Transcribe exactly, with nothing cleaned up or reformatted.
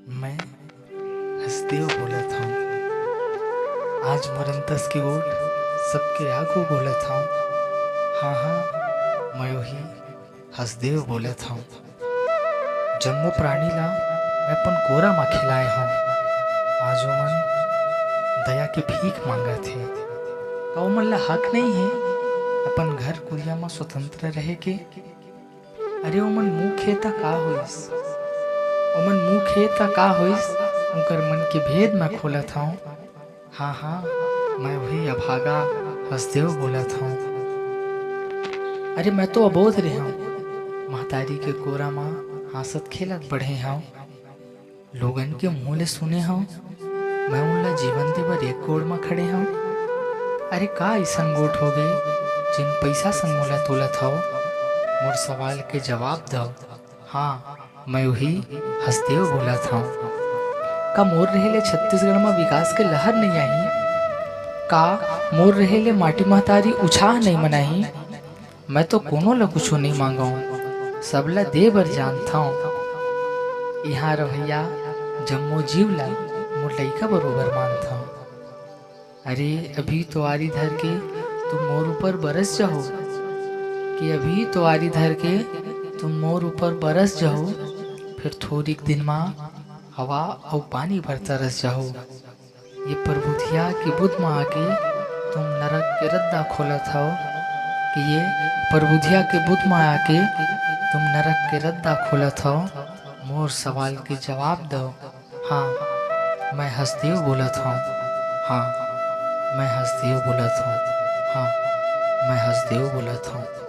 मैं हसदेव बोलत हंव। आज मोर अंतस के ओट सबके आगू बोलत हंव। हाँ, हाँ, मैं वही हसदेव बोलत हंव। जम्मो प्राणी ला मैं अपन कोरा म खिलाए हंव। आज ओमन दया के भीख मांगत हे। का ओमन ला हक नइ हे अपन घर कुरिया म स्वतंत्र रहे के? अरे, ओमन मुँह खे त का होइस? ओमन मुँह खे त का होइस? उंकर मन के भेद मैं खोलत हंव। हाँ, हाँ, मैं वही अभागा हसदेव बोलत हंव। अरे, मैं तो अबोध रेहेंव, महतारी के कोरा म हाँसत खेलत बढ़े हंव। लोगन के मुंह ले सुने हंव, मैं उन ला जीवन दे बर एक गोड़ म खड़े हंव। अरे, का अइसन गोठ होगे, जेन पइसा संग मोला तोलत हव? मोर सवाल के जवाब दव। हाँ, मैं उही हसदेव बोलत हंव। का मोर रहे ले छत्तीसगढ़ म विकास के लहर नइ आही? का मोर रहे ले माटी महतारी उछाह नइ मनाही? मैं तो कोनो ला कुछो नइ मांगव, सबला दे बर जानथंव। इहाँ रहइया जम्मो जीव ला मोर लइका बरोबर मानथंव। अरे, अभी तो आरी धर के तुम मोर ऊपर बरस जाहू, कि अभी तो आरी धर के तुम मोर ऊपर बरस जाहू, फिर थोरिक दिन मा हवा अउ पानी बर तरस जाहू। ये परभुतिहा के बुत म आके तुम नरक के रद्दा खोलत हव, कि ये परभुतिहा के बुत म आके तुम नरक के रद्दा खोलत हव। मोर सवाल के जवाब दव। हाँ, मैं हसदेव बोलत हंव। हाँ, मैं हसदेव बोलत हंव। हाँ, मैं हसदेव बोलत हंव।